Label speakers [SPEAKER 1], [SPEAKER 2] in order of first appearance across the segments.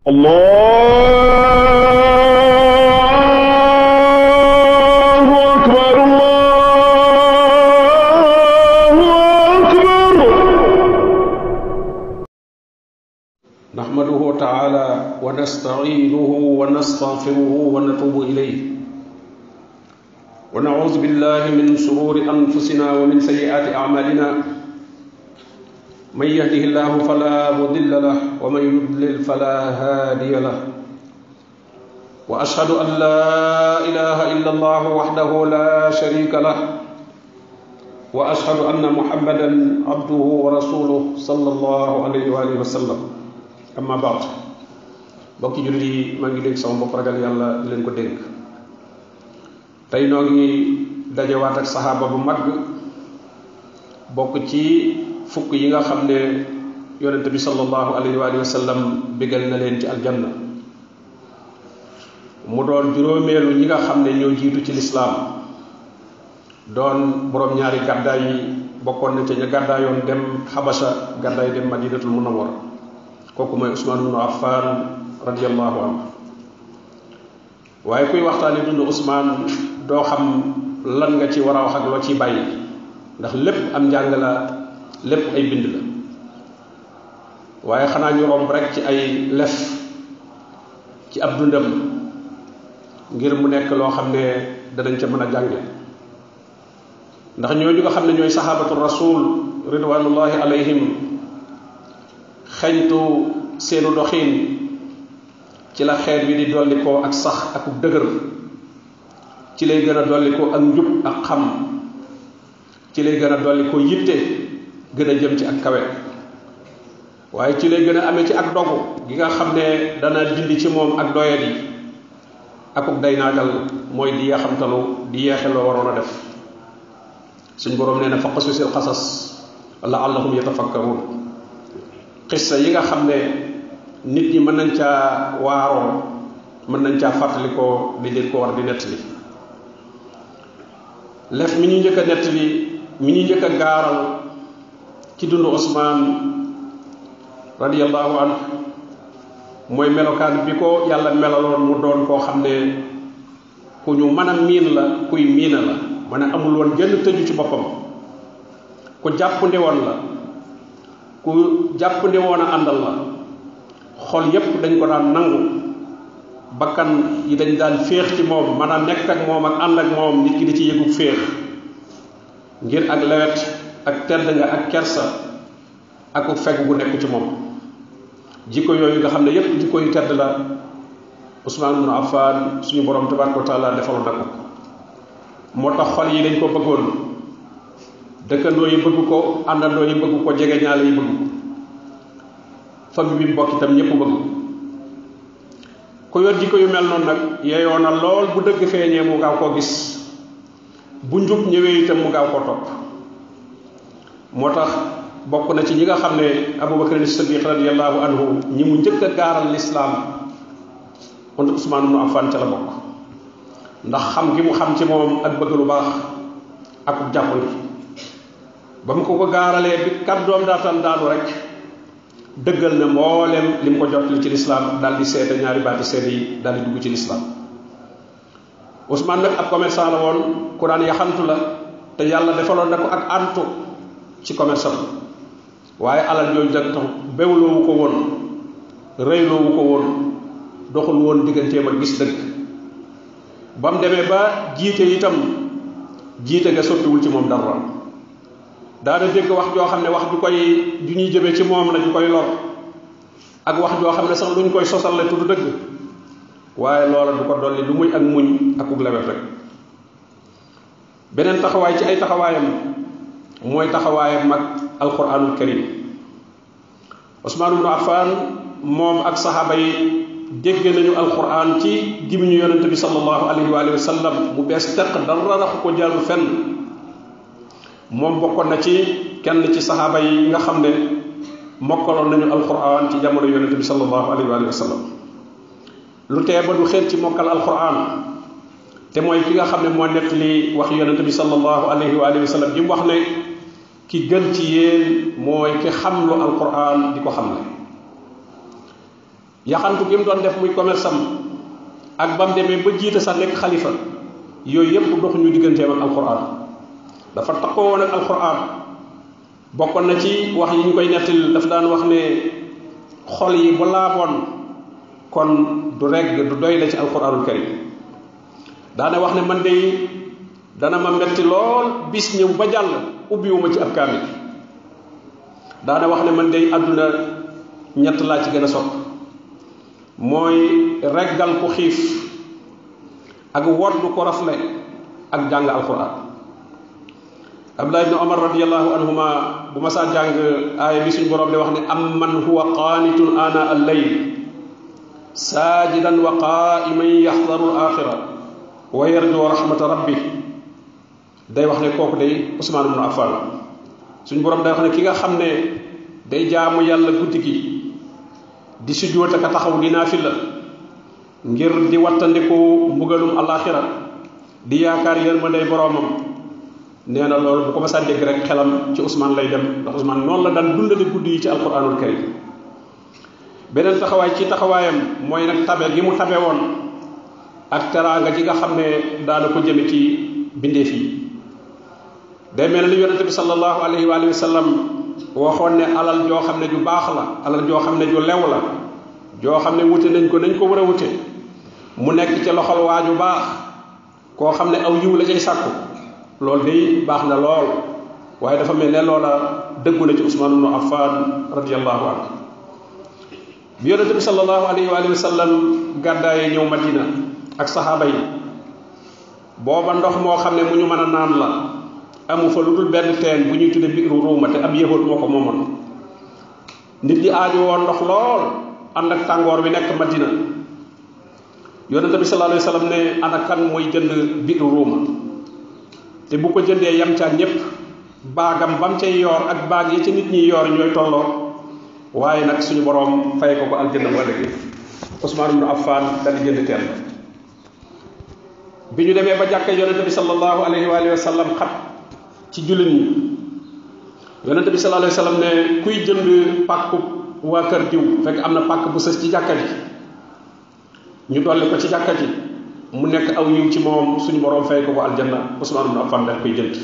[SPEAKER 1] الله أكبر الله أكبر.
[SPEAKER 2] نحمده تعالى ونستعينه ونستغفره ونتوب إليه ونعوذ بالله من شرور أنفسنا ومن سيئات أعمالنا من يهده الله فلا مضل له ومن يضلل فلا هادي له وأشهد أن لا إله إلا الله وحده لا شريك له وأشهد أن محمدا عبده ورسوله صلى الله عليه وآله وسلم أما بعد bokki jullit yi maa ngi dénk sama bopp ragal yàlla di leen ko dénk tey noo ngi dajewaat ak saxaaba bu mag bokk ci fukk yi nga xam ne yonente bi sallallahu alayhi wa sallam bégal na leen ci aljanna mu doon juróomeelu ñi nga xam ne ñoo jiitu ci lislaam doon borom ñaari gàddaay yi bokkoon na ca ña gàddaayoon dem xabasha gàddaay dem madinatul munawwara kooku mooy Usmaan ibnu Affaan radiyallahu anhu waaye kuy waxtaani dund Usmaan doo xam lan nga ci war a wax ak loo ciy bàyyi ndax lépp am njàng la lépp ay bind la waaye xanaa ñu romb rek ci ay lef ci ab dundam ngir mu nekk loo xam ne danañ ca mën a jànge ndax ñooñu nga xam ne ñooy sahabatu rasul ridwanullahi alayhim xeñtu seenu doxiin ci la xeet bi di dollikoo ak sax ak dëgër ci lay gën a dollikoo ak njub ak xam ci lay gën a dollikoo yitte gën a jëm ci ak kawe waaye ci lay gën a amee ci ak dogu gi nga xam ne dana dindi ci moom ak doyadi akuk day naagal mooy di yeexamtalu di yeexe loo waroon a def suñ boroom nee na faqasusil qasas la'allahum yatafakkarun xissa yi nga xam ne nit ñi mën nañ caa waaroo mën nañ caa fàttalikoo di leen ko war di nettali lef mi ñu njëkk a nettali mi ñu njëkk a gaaral ci dundu Usmaan radiyallahu anhu mooy melokaan bi ko yàlla melaloon mu doon koo xam ne ku ñu mën a miin la kuy miina la mën a amul woon genn tëju ci boppam ku jàppandi woon la ku jàppandi woon a àndal la xol yépp dañ ko daan nangu bakkan yi dañ daan féex ci moom mën a nekk ak moom ak ànd ak moom nit ki di ci yëgu féex ngir ak lewet ak tedd nga ak kersa ak fegg gu nekk ci moom jikko yooyu nga xam ne yépp jikko yu tedd la Usmaan ibnu Affaan suñu borom tabaaraka wa taala defal na ko moo tax xol yi dañ ko bëggoon dëkkandoo yi bëgg ko àndandoo yi bëgg ko jege ñaale yi bëgg ko famille bi mbokk itam ñëpp bëgg ku yor jikko yu mel noonu nag yeeyoo na lool bu dëgg feeñee mu gaaw koo gis bu njub ñëwee itam mu gaaw koo topp moo tax bokk na ci ñi nga xam ne Abubakar as-Siddiq radiyallahu anhu ñi mu njëkk a gaaral lislaam kon Usmaan ibnu Affaan ca la bokk ndax xam gi mu xam ci moom ak bëgg lu baax ak jàppandi ba mu ko gaaralee bi kàddoom daataan daanu rek dëggal na mboolem li mu ko jotli ci lislaam daal di seede ñaari baati seede yi daal di dugg ci lislaam Usmaan nag ab commerçant la woon ku daan yaxantu la te yàlla defaloon na ko ak antu ci commerçant waaye alal jooju da tax bewloowu ko woon rëyloowu ko woon doxul woon digganteem ak gis dëgg ba mu demee ba jiite itam jiite nga sottiwul ci moom dara daana dégg wax joo xam ne wax ju ñuy jëmee ci moom la ju koy lor ak wax joo xam ne sax lu ñu koy sosal la tudd dëgg waaye loola du ko dolli lu muy ak muñ ak ug lewet rek beneen taxawaay ci ay taxawaayam mooy taxawaayam ak alquranul karim Usmaan ibnu Affaan moom ak saxaaba yi dégg nañu alquran ci gimiñu yonente bi sallallahu alayhi wa sallam mu bees teq dara raxu ko jaaru fenn moom bokkoon na ci kenn ci saxaaba yi nga xam ne mokkaloon nañu alquran ci jamono yonente bi sallallahu alayhi wa sallam lu tee ba du xeet ci mokkal alquran te mooy ki nga xam ne moo nettali wax yonente bi sallallahu alayhi wa sallam ji mu wax ne ki gën ci yéen mooy ki xamlu alquran di ko xamle yaxantu gi mu doon def muy commerce am ak bam demee ba jiite sax nekk xalifa yooyu yëpp doxuñu digganteem ak alquran dafa takkoo woon ak alquran bokkoon na ci wax yi ñu koy nettali daf daan wax ne xol yi bu laaboon kon du regg du doy la ci alquranul karim daana wax ne man de dana ma metti lool bis ñëw ba jàll ubbiwuma ci ab kaamil daana wax ne man de àdduna ñett laa ci gën a sopp mooy reggal ku xiif ak woddu ko rafle ak jàng alquran Abdullah ibn Umar radiyallahu anhuma bu ma saa jàng aaya bi suñu borom di wax ne am man huwa qaanitun ana al-layl saajidan wa qaa'iman yaxdaru al-aaxira wa yarju rahmata rabbih day wax ne kooku day Usmaan ibn Affan suñu borom day wax ne ki nga xam ne day jaamu yàlla guddi gi di sujjóot ak taxaw di naafila ngir di wattandiku mbugalum alaaxira di yaakaar yërmande boromam nee na loolu bu ko ma sa dégg rek xelam ci Ousmane lay dem ndax Ousmane noonu la daan dundale guddi yi ci alquranul karim beneen taxawaay ci taxawaayam mooy nag tabe gi mu tabe woon ak teraanga ji nga xam ne daana ko jëme ci bindeef yi day mel ni yonente bi sallallahu alayhi wa sallam waxoon ne alal joo xam ne ju baax la alal joo xam ne ju lew la joo xam ne wute nañ ko nañ ko war a wute mu nekk ci loxol waaju baax koo xam ne aw yiw la cay sàkku loolu day baax na lool waaye dafa mel ne loola dëggu na ci Usmaan ibnu Affan radiyallahu anhu bi yonente bi sallallahu alayhi wa sallam gàddaaye ñëw Madina ak saxaaba yi booba ndox moo xam ne mu ñu mën a naan la amu fa lu dul benn teen bu ñuy tudde biiru ruuma te ab yëhoot moo ko moomoon nit ñi aaju woon ndox lool ànd ak tàngoor bi nekk Madina yonente bi sallallahu alayhi wa sallam ne ana kan mooy jënd biiru ruuma te bu ko jëndee yam ca ñépp baagam bam cay yoor ak baag yi ci nit ñi yoor ñooy tolloo waaye nag suñu borom fay ko aljanna wala gi Usmaan ibn Affan dal di jënd teen bi ñu demee ba jàkka yonente bi sallallahu alayhi wa sallam xat ci jullit ñi yonente bi sallallahu alayhi wa sallam ne kuy jënd pàkku waa kër diw fekk am na pàkk bu sës ci jàkka ji ñu dolli ko ci jàkka ji mu nekk aw yiw ci moom suñu borom fay ko aljanna Usmaan ibn Affan daf koy jënd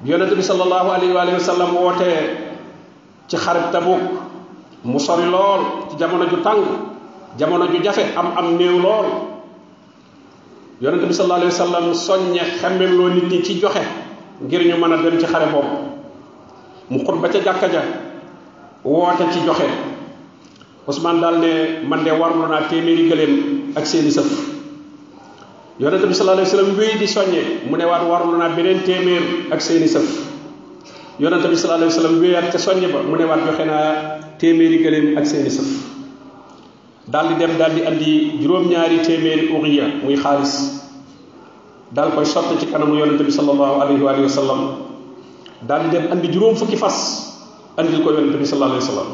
[SPEAKER 2] bi yonente bi sallallahu alayhi wa sallam wootee ci xarit Tabuk mu sori lool ci jamono ju tàng jamono ju jafe am néew lool yonente bi sallallahu alayhi wa sallam soññe xemmem loo nit ñi ci joxe ngir ñu mën a dem ci xare boobu mu xutba ca jàkka ja woote ci joxe Usmaan daal ne man de warlu naa téeméeri gëléem ak seeni sëf yonente bi sallallahu alayhi wa sallam wéy di soññe mu ne waat warlu naa beneen téeméer ak seeni sëf yonente bi sallallahu alayhi wa sallam wéyaat ca soññe ba mu ne waat joxe naa téeméeri gëléem ak seeni sëf daal di dem daal di andi juróom-ñaari téeméeri uxiya muy xaalis daal koy sotti ci kanamu yonente bi sallallahu alayhi wa sallam daal di dem andi juróom fukki fas andil ko yonente bi sallallahu alayhi wa sallam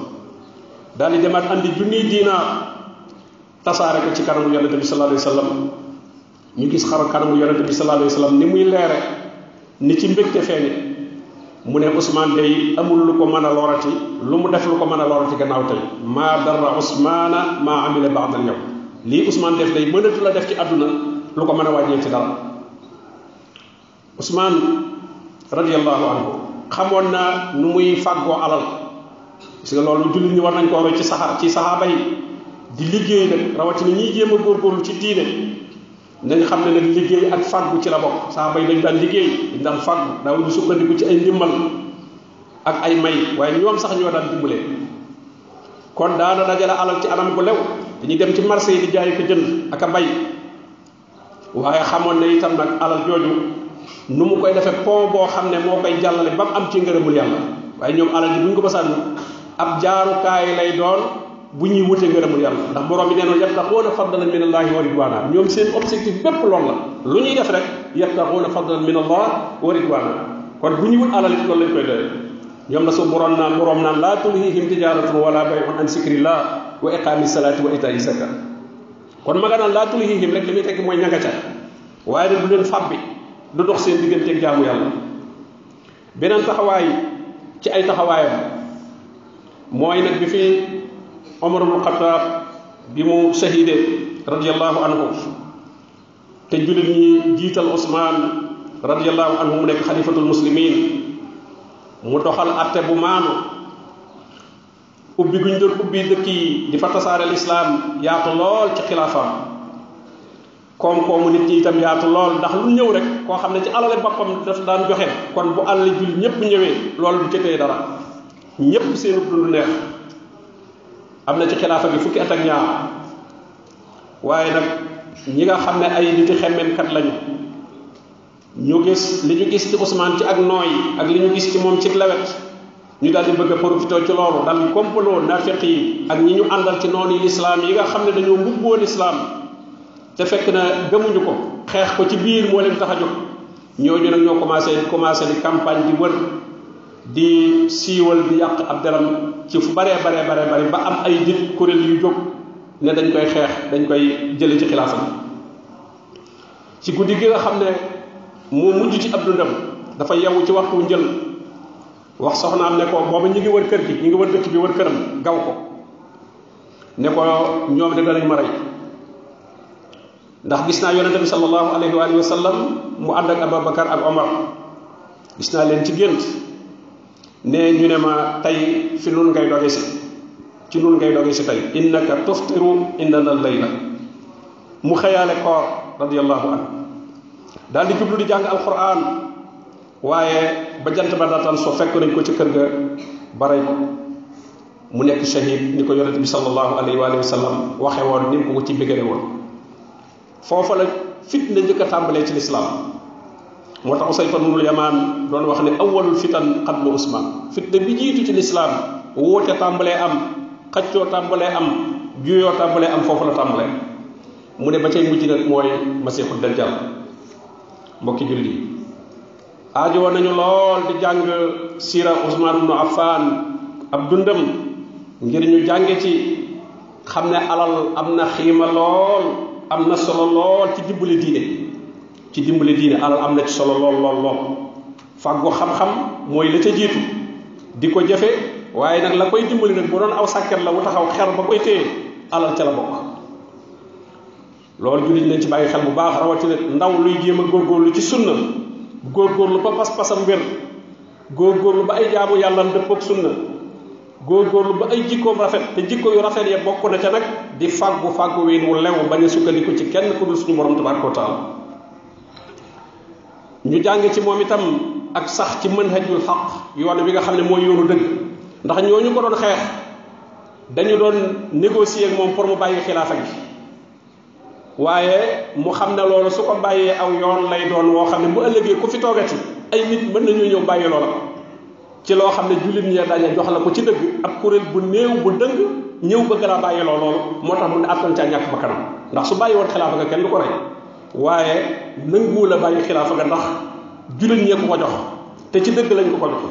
[SPEAKER 2] daal di demaat andi junniy diinaar tasaare ko ci kanamu yonente bi sallallahu alayhi wa sallam ñu gis xar kanamu yonente bi sallallahu alayhi wa sallam ni muy leere ni ci mbégte feeñe mu ne Usmaan day amul lu ko mën a lorati lu mu def lu ko mën a lorati gannaaw tey maa darra Usmaana maa amila ba'dal yawm lii Usmaan def day mënatu la def ci àdduna lu ko mën a wàññee ci dara Usmaan radiyallahu anhu xamoon na nu muy fàggoo alal parce que loolu jullit ñi war nañ ko roy ci saxaaba yi di liggéey nag rawatina ñiy jéem a góorgóorlu ci diine nañ xam ne nag liggéey ak fàggu ci la bokk saxaaba yi dañ daan liggéey dañ daan fàggu daawuñu sukkandiku ci ay ndimbal ak ay may waaye ñoom sax ñoo daan dimbalee kon daana dajale alal ci anam gu lew dañuy dem ci marché yi di jaay ko jënd ak a bay waaye xamoon ne itam nag alal jooju nu mu koy defee pont boo xam ne moo koy jàllale ba mu am ci ngërëmul yàlla waaye ñoom alal ji bu ñu ko basaan ab jaarukaay lay doon bu ñuy wute ngërëmul yàlla ndax borom bi nee noonu yabtaxuuna fadlan min allahi wa ridwana ñoom seen objectif bépp loolu la lu ñuy def rek yabtaxuuna fadlan min allah wa ridwana kon bu ñuy wut alal it loolu lañ koy doyee ñoom la su borom naan laa tulhihim tijaratun wala bay'un an zikrillah wa iqaami salaati wa itaa'i zakat kon ma nga naan laa tulhihim rek li muy tekki mooy ñanga ca waaye nag du leen fàbbi du dox seen digganteeg jaamu yàlla beneen taxawaay ci ay taxawaayam mooy nag bi fi Omar ibn Khattab bi mu shahide radiyallahu anhu te julit ñi jiital Ousmane radiyallahu anhu mu nekk xalifatul muslimin mu doxal atte bu maanu ubbi guñ doon ubbi dëkk yi di fa tasaare lislaam yaatu lool ci xilaafaam koom-koomu nit ñi itam yaatu lool ndax lu ñëw rek koo xam ne ci alale boppam daf daan joxe kon bu àll jul ñëpp ñëwee loolu du ci tey dara ñëpp seenu dund neex am na ci xilaafa gi fukki at ak ñaar waaye nag ñi nga xam ne ay niti xemmemkat lañu ñu gis li ñu gis ci Ousmane ci ak nooy ak li ñu gis ci moom ci lewet ñu daal di bëgg a profité ci loolu daal di kompaloo nafiq yi ak ñi ñu àndal ci noonu lislaam yi nga xam ne dañoo mbubboo lislaam te fekk na gëmuñu ko xeex ko ci biir moo leen tax a jóg ñooñu nag ñoo commencé di campagne di wër di siiwal di yàq ab deram ci fu bare ba am ay nit kuréel yu jóg ne dañ koy xeex dañ koy jële ci xilaafa ci guddi gi nga xam ne moo mujj ci ab dundam dafa yewu ci waxtu njël wax soxnaam ne ko booba ñi ngi wër kër gi ñi ngi wër dëkk bi wër këram gaw ko ne ko ñoom de danañ ma rey ndax gis naa yonente bi sallallahu alayhi wa sallam mu ànd ak Abubakar ak Omar gis naa leen ci gént ne ñu ne ma tey fi nun ngay doge si ci nun ngay doge si tey innaka tuftiru indana layla mu xëyaale koor radiyallahu anhu daal di jublu di jàng alquran waaye ba jant ba daataan soo fekk nañ ko ci kër ga baray ko mu nekk shahid ni ko yonente bi sallallahu alayhi wa sallam waxe woon ni mu ko ci bégale woon foofa la fitna njëkk a tàmbalee ci lislaam moo tax Usayfa ibnul Yamaan doon wax ne awwalul fitan qablu Usmaan fitna bi jiitu ci lislaam woote tàmbalee am xaccoo tàmbalee am juyoo tàmbalee am foofu la tàmbalee mu ne ba cay mujj nag mooy masiixu dajjal mbokki julli yi aajo woon nañu lool di jàng siira Usmaan ibnu Affaan ab dundam ngir ñu jànge ci xam ne alal am na xiima lool am na solo lool ci dimbali diine alal am na ci solo lool fàggu xam-xam mooy la ca jiitu di ko jëfe waaye nag la koy dimbali nag bu doon aw sàkket la wu taxaw xer ba koy téye alal ca la bokk loolu jullit nañ ci bàyyi xel bu baax rawatina ndaw luy jéem a góorgóorlu ci sunna góorgóorlu ba pas-pasam wér góorgóorlu ba ay jaamu yàlla dëppook sunna góorgóorlu ba ay jikkoom rafet te jikko yu rafet ya bokk na ca nag di fàggu ween wu lew bañ a sukkandiku ci kenn ku dul suñu borom tabaraka wa taala ñu jàng ci moom itam ak sax ci manhajul xaq yoon bi nga xam ne mooy yoonu dëgg ndax ñooñu ko doon xeex dañu doon négocier ak moom pour mu bàyyi xilaafa gi waaye mu xam ne loolu su ko bàyyee aw yoon lay doon woo xam ne bu ëllëgee ku fi toogati ay nit mën nañu ñëw bàyyi loola ci loo xam ne jullit ñi dañu jox la ko ci dëgg ab kuréel bu néew bu dëng ñëw bëgg laa bàyyi loolu moo tax mu ne attan caa ñàkk ba kanam ndax su bàyyi woon xilaafa nga kenn du ko rey waaye nanguwu la bàyyi xilaafa nga ndax jullit ñee ko jox te ci dëgg lañ ko jox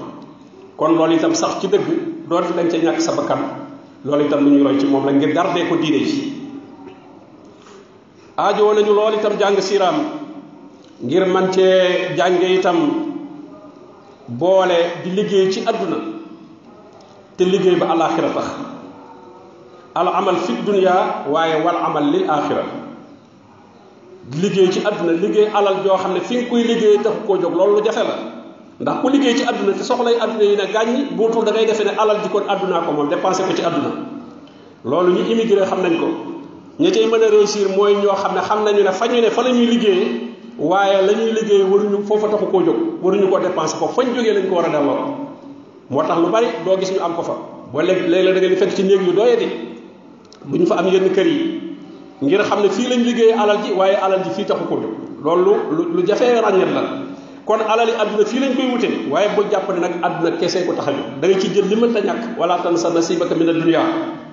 [SPEAKER 2] kon loolu itam sax ci dëgg doonte dañ ca ñàkk sa bakkan loolu itam lu ñuy roy ci moom la ngir gardee ko diine ji aajo nañu loolu itam jàng siiraam ngir man cee jànge itam boole di liggéey ci àdduna te liggéey ba alaxira tax al amal fi dunya waaye wal amal lil axira liggéey ci àdduna liggéey alal joo xam ne fi nga koy liggéey tax koo jóg loolu lu jafe la ndax ku liggéey ci àdduna te soxlay àdduna yi ne gàññi bootul da ngay defee ne alal ji kon àddunaa ko moom dépensé ko ci àdduna loolu ñu immigré xam nañ ko ña cay mën a réussir mooy ñoo xam ne xam nañu ne fa ñu ne fa la ñuy liggéeyee waaye la ñuy liggéey waruñu foofa taxu koo jóg waruñu ko dépensé ko fañ jógee lañ ko war a delloo moo tax lu bari doo gis ñu am ko fa boo léeg-léeg da nga di fekk ci néeg yu doyati bu ñu fa am yenn kër yi ngir xam ne fii lañ liggéeyee alal ji waaye alal ji fii taxu koo jóg loolu lu jafee ràññet la kon alali àdduna fii lañ koy wute waaye bul jàpp ne nag àdduna kese ko tax a jóg da nga ci jël li mënta ñàkk wala tansa nasibaka min ad-dunya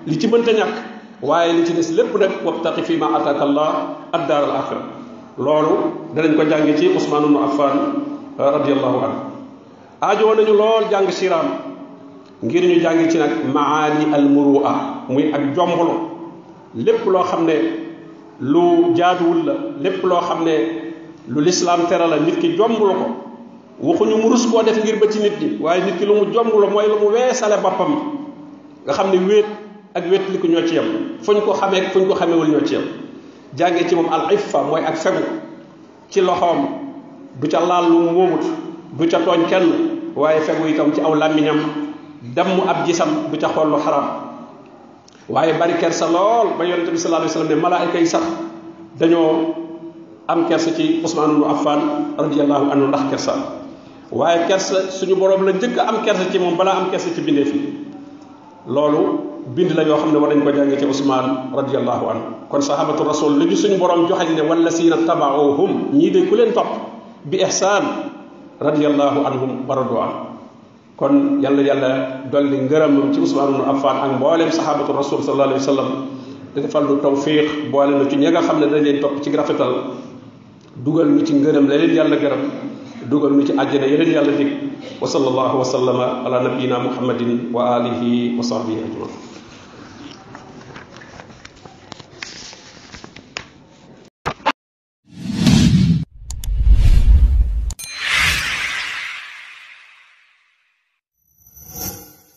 [SPEAKER 2] li ci mënta ñàkk waaye li ci des lépp nag wabtaqi fi ma ataka allah ad-dar al-akhirah loolu danañ ko jàng ci Usmaan ibn Affan radiyallahu anhu aajo nañu lool jàng siraam ngir ñu jàng ci nag maani al-muru'a muy ak jomblu lépp loo xam ne lu jaaduwul la lépp loo xam ne lu lislaam tere la nit ki jomblu ko waxuñu mu rus koo def ngir ba ci nit ñi waaye nit ki lu mu jomblu mooy lu mu weesale boppam nga xam ne wéet ak wétliku ñoo ci yam fuñ ko xamee ak fuñ ko xamewul ñoo ci yam jàngee ci moom al iffa mooy ak fegu ci loxoom du ca laal lu moomut du ca tooñ kenn waaye fegu itam ci aw làmmiñam damm ab gisam du ca xool lu xaram waaye bari kersa lool ba yonente bi sallallahu alayhi wasallam ne malaayika yi sax dañoo am kersa ci Usmaan ibn Affan radiyallahu anhu ndax kersa waaye kersa suñu borom la njëkk am kersa ci moom balaa am kersa ci bindee fi loolu bind la yoo xam ne war nañ ko jàngee ci Usmaan radiyallahu anhu kon sahabatu rasul li ñu suñu borom joxañ ne wala siina tabaauhum ñii de ku leen topp bi ihsaan radiyallahu anhum wa radu an kon yàlla dolli ngërëmam ci Usmaan ibn Affan ak mbooleem sahabatu rasul sallallahu alayhi wa sallam da defal lu tawfiq boole na ci ñi nga xam ne dañ leen topp ci rafetal dugal ñu ci ngërëm la leen yàlla gërëm dugal ñu ci àjjana yeneen yàlla dig wa sallallahu wa sallama ala nabiyyina muhammadin wa alihi wa sahbihi ajmain